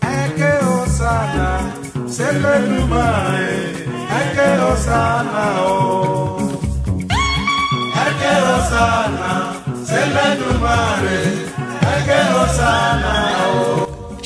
Ẹ ké Hòsánà s'Ẹlẹ́dùmarè, ẹ ké Hòsánà o. Ẹ ké Hòsánà s'Ẹlẹ́dùmarè, ẹ ké Hòsánà o.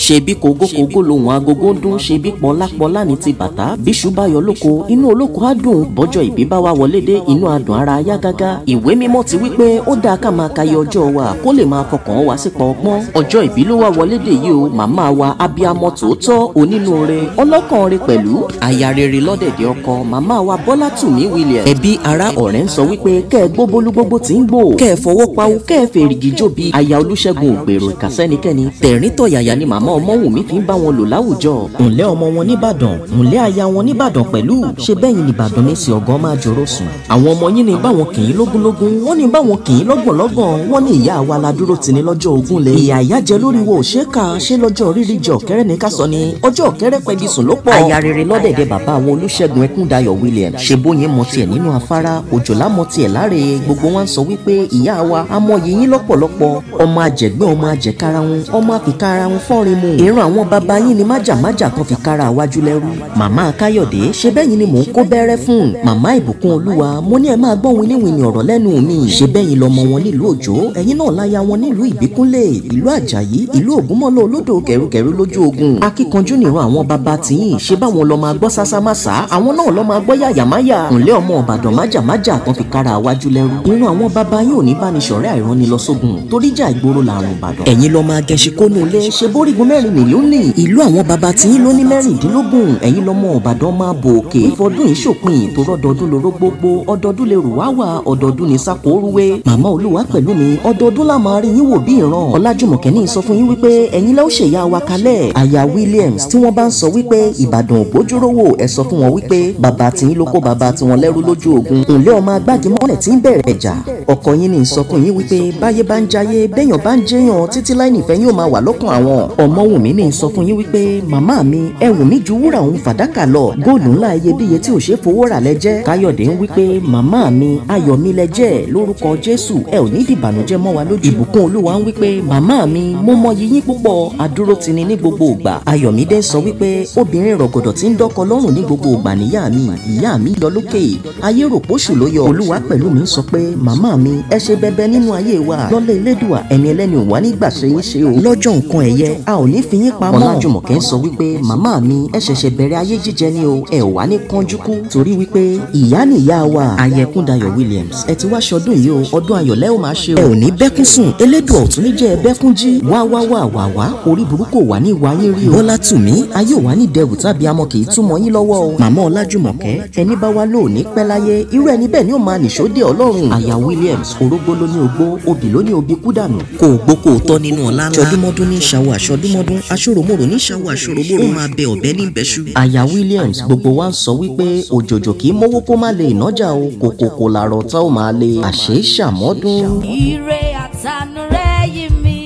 Ṣebí kògókògó lohùn agogo ń dún, ṣebí pọlápọlá ní ti bàtà. Bíṣu bá yọ lóko, inú olóko á dùn. Bọ́jọ́ ìbí bá wá wọlé dé, inú adùn ara yá gágá. Ìwé mímọ́ ti wí pé ó dáa ká máa kayé ọjọ́ wa kó lè máa fọkàn wá sípa ọgbọ́n. Ọjọ́ ìbí ló wá wọlé dé yìí o. Màmá wa abiyamọ tòótọ́, onínúure, ọlọ́kànre pẹ̀lú aya rere lọ́dẹ̀dẹ̀ ọkọ, màmá wa Bọ́látùmí Williams. Ẹbí, ará, ọ̀rẹ́ ń sọ wípé kẹ́ ẹ gbó bólúgbógbó tí ń gbò, kẹ́ ẹ fọwọ́ pawú, kẹ́ ẹ fèrègì jóbi. Aya Olúṣẹ́gun ògbèrò ìkàsẹ́nikẹ́ni, tẹ̀rín tọ̀yàyà ni màmá Ọmọ́wùnmí fi ń bá wọn lò láwùjọ. Ǹlẹ́ ọmọ wọn nìbàdàn, ǹlẹ́ aya wọn nìbàdàn pẹ̀lú. Ṣe bẹ́yìn nìbàdàn ní sí ọ̀gán máa jòrò sùn. Àwọn ọmọ yín ní báwọn kì í lógúnlógún, wọ́n ní báwọn kì í lọ́gbọ̀nlọ́gbọ̀n, wọ́n ní ìyá wa la dúró tì ní lọ́jọ́ ogún le. Ìyà ìyá jẹ lórí wo ṣé ká ṣe lọ́jọ́ rírí jẹ ọ̀kẹ́rẹ́ ní ká sọ ni ọjọ́ ọ̀kẹ́rẹ́ pẹ́bi sùn ló pọ̀. Aya rere lọ́dẹ̀dẹ̀ bàbá àwọn Olúṣẹ́gun Ẹkúndayọ̀ Williams. Ṣe bóyin mọ tiẹ̀ nínú afárá, òjòlá mọ tiẹ̀ láre. Gbogbo wọn sọ wípé ìyá wa amọ̀yì yín lọ́pọ̀lọpọ̀. Ọmọ àjẹgbẹ́, ọmọ àjẹkarahun, ọmọ àfikarahun fọ́nrin mu. Ìran àwọn bàbá yín ni májàmájà kan fi kára wájú lẹ́rú. Màmá Káyọ̀dé, ṣe bẹ́yìn ni mò ń kó bẹ́rẹ́ fún. Màmá Ìbùkún Olúwa, mo ní ẹ máa gbọ́ winiwini ọ̀rọ̀ lẹ́nu mi. Ṣe bẹ́yìn lọmọ wọn nílùú Òjó, ẹ̀yin náà láya wọn nílùú Ìbíkúnlé, ìlú Àjàyí, ìlú Ògúnmọ́lá olódò kẹrùkẹrù lójú ogun. Akíkanjú nìran àwọn bàbá tìyìn, ṣe báwọn lọ máa gbọ́ sásámásá, àwọn náà lọ máa gbọ́ yàyàmáyà. Ǹlẹ́ ọmọ Ìbàdàn májàmájà kan fi kára wájú lẹ́rú. Ìran àwọn bàbá yín ò ní bá ní ṣọ̀rẹ́ àìránni lọ sógun, torí jà ìgboro làrùn Ìbàdàn. Ẹ̀yin lọ máa gẹṣin kónú ilé, ṣe bórígun mẹ́rin nílùú ní. Ìlú àwọn bàbá tìyín ló ní 16. Ẹ̀yin lọmọ Ìbàdàn máa bò òkè. Ìfọdún yìí ṣòpin, torọ́dọọdún loró gbogbo, ọdọọdún lè rù wá wà, ọdọọdún ní sákòórúwé. Màmá Olúwa pẹ̀lú mi, ọdọọdún la máa rí yín wò bí ìran. Ọlájùmọ̀kẹ́ ní sọ fún yín wípé ẹ̀yin lẹ́ ó ṣèyá wa kalẹ̀. Aya Williams, tí wọ́n bá ń sọ wípé Ìbàdàn ògbójúrówó, ẹ sọ fún wọn wípé bàbá tìyín ló kó bàbá tiwọn lẹ́rú lójú ogun. Ǹlẹ́ ọmọ agbági mọ́lẹ̀ tí ń bẹ̀rẹ̀ ẹ̀jà. Ọkọ yín ní sọ fún yín wípé báyé bá ń jayé, béèyàn bá ń jẹ́yàn, títí láì nífẹ̀ẹ́ yín ó máa wà lọ́kàn àwọn. Ọmọ́wùnmí ní sọ fún yín wípé màmá mi, ẹ wù mí ju wúrà òun fàdákà lọ, góòlù ńlá iyebíye tí ò ṣe fowó rà lẹ́jẹ́. Káyọ̀dé ń wípé màmá mi, ayọ̀ mi lẹ́jẹ́, lórúkọ Jésù ẹ ò ní dìbànújẹ́ mọ́ wa lójú. Ìbùkún Olúwa ń wípé màmá mi, mo mọ yín púpọ̀, adúró tini ní gbogbo ìgbà. Ayọ̀mídé ń sọ wípé obìnrin rọ̀gọ̀dọ̀ tí ń dọ́kọ lọ́rùn ní gbogbo ìgbà níyà mi, ìyá mi yọ lókè, ayé rò póṣù ló yọ. Olúwa pẹ̀lú mi ń sọ pé màmá mi, ẹ ṣe bẹbẹ nínú ayé wa, lọ́lẹ̀ Elédùà ẹni ẹlẹ́ni ò wá nígbà ṣe yín ṣe o. Lọ́jọ́ nǹkan ẹ̀yẹ a ò ní fi yín pamọ́. Ọlájùmọ̀kẹ́ ń sọ wípé màmá mi, ẹ ṣẹ̀ṣẹ̀ bẹ̀rẹ̀ ayé jíjẹ ni o, ẹ ò wá ní kánjú kú, torí wípé ìyá nìyá wa. Ayẹkúndayọ̀ Williams, ẹ ti wá ṣọdún yìí o, ọdún ayọ̀ lẹ́ ò máa ṣe o. Ẹ ò ní bẹ́kún sùn, Elédùà ò tún ní jẹ́ ẹ bẹ́kún jí. Wá wá wá wá wá, orí burúkú wà ní ìwà yín rí o. Bọ́látùmí, ayé ò wá ní dẹrù tàbí amọ̀ kì í túmọ̀ yín lọ́wọ́ o. Màmá Ọlájùmọ̀kẹ́, ẹni bá wá lóòní pẹ́ láyé, irú ẹni bẹ́ẹ̀ ni ó máa nìṣó dé Ọlọ́run. Aya Williams, orógbó ló ní ogbó, obì ló ní obì kú dànù. Kò gbó kò tọ́ nínú ọ̀la ńlá. Ṣọdúnmọ́dún ní ṣàwọ̀ àṣọdúnmọ́dún, aṣòròmòrò ní ṣàwọ̀ àṣòròmòrò, ó máa bẹ ọ̀bẹ ní bẹ́ṣú. Aya Williams, gbogbo wa ń sọ wípé òjòjò kì í mówó kó má lè nájà o, kòkòkò làrọ̀ tá ó máa le. Àṣé ṣàmọ́dún. Ire àtànú rẹ̀ yí mi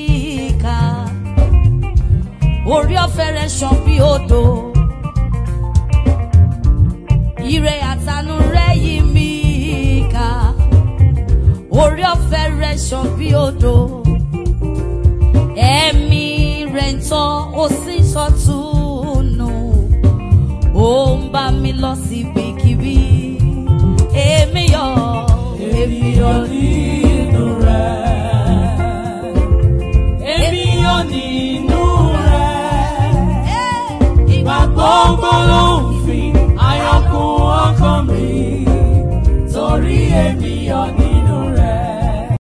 ká, orí ọ̀fẹ́ rẹ̀ ṣàn bí odò. Ire àtànú rẹ̀ yí mi ká, orí ọ̀fẹ́ rẹ̀ ṣàn bí odò. Ẹ̀mí rẹ̀ ń tọ́ ó sì ń ṣọ̀túnú, ó ń bá mi lọ síbikíbi. Èmi yọ̀, Èmi yọ̀ nínú rẹ̀. Èmi yọ̀ nínú rẹ̀. Ìgbàgbọ́ gbólóhùn fi ayọ̀ kún ọkàn mi. Torí èmi yọ̀ nínú.